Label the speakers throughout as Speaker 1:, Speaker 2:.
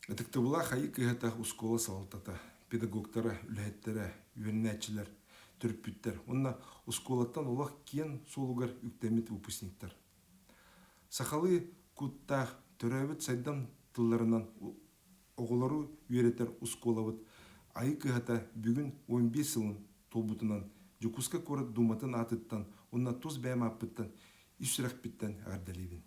Speaker 1: Ытыктабыллаах Айыы кыһата оскуола салалтата, педагогтара, үлэһиттэрэ, үөрэнээччилэр, төрөппүттэр уонна оскуолаттан олох киэн суолугар үктэммит выпускниктар. Сахалыы куттаах, төрөөбүт сайдам тылларынан оҕолору үөрэтэр оскуолабыт Айыы кыһата бүгүн 15 сылын туолбутунан Дьокуускай куорат Дууматын аатыттан уонна тус бэйэм ааппыттан ис сүрэхпиттэн эҕэрдэлиибин.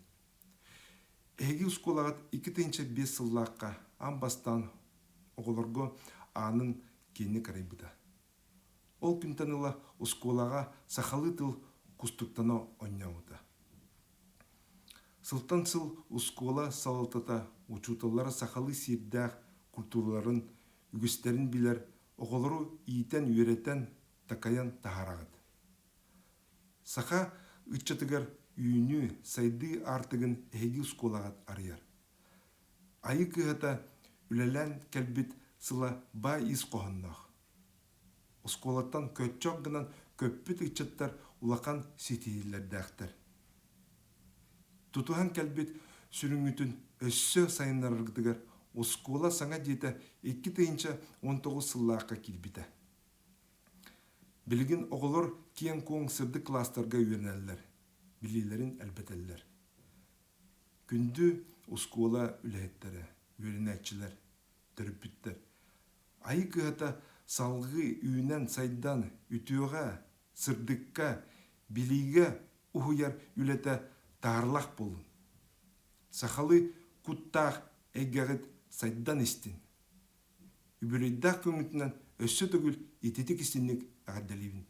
Speaker 1: Эһиги оскуолаҕыт 2005 сыллаахха аан бастаан оҕолорго аанын киэҥник арыйбыта. Ол күнтэн ыла оскуолаҕа сахалыы тыл кустуктана оонньообута. Сылтан сыл оскуола салалтата учууталлара сахалыы сиэрдээх культураларын үгүстэрин билэр оҕолору иитэн-үөрэтэн, такайан таһаараҕыт. Саха ыччатыгар үүнүү, сайдыы аартыгын эһиги оскуолаҕыт арыйар. Айыы кыһата үлэлээн кэлбит сыла баай ис хоһоонноох. Оскуолаттан көччөх гынан көппүт ыччаттар улахан ситиһиилэрдээхтэр. Тутуһан кэлбит сүрүҥҥүтүн өссө сайыннараргытыгар оскуола саҥа дьиэтэ 2019 сыллаахха киирбитэ. Билигин оҕолор киэҥ-куоҥ сырдык кылаастарга үөрэнэллэр, билиилэрин элбэтэллэр. Күндү оскуола үлэһиттэрэ, үөрэнээччилэр, төрөппүттэр! Айыы кыһата салгыы үүнэн-сайдан, үтүөҕэ, сырдыкка, билиигэ уһуйар үлэтэ таһарлах буоллун. Сахалыы куттаах эйгэҕит сайдан истин! Үбүлүөйдээх күҥҥүтүнэн өссө төгүл ититик истинник эҕэрдэлиибин!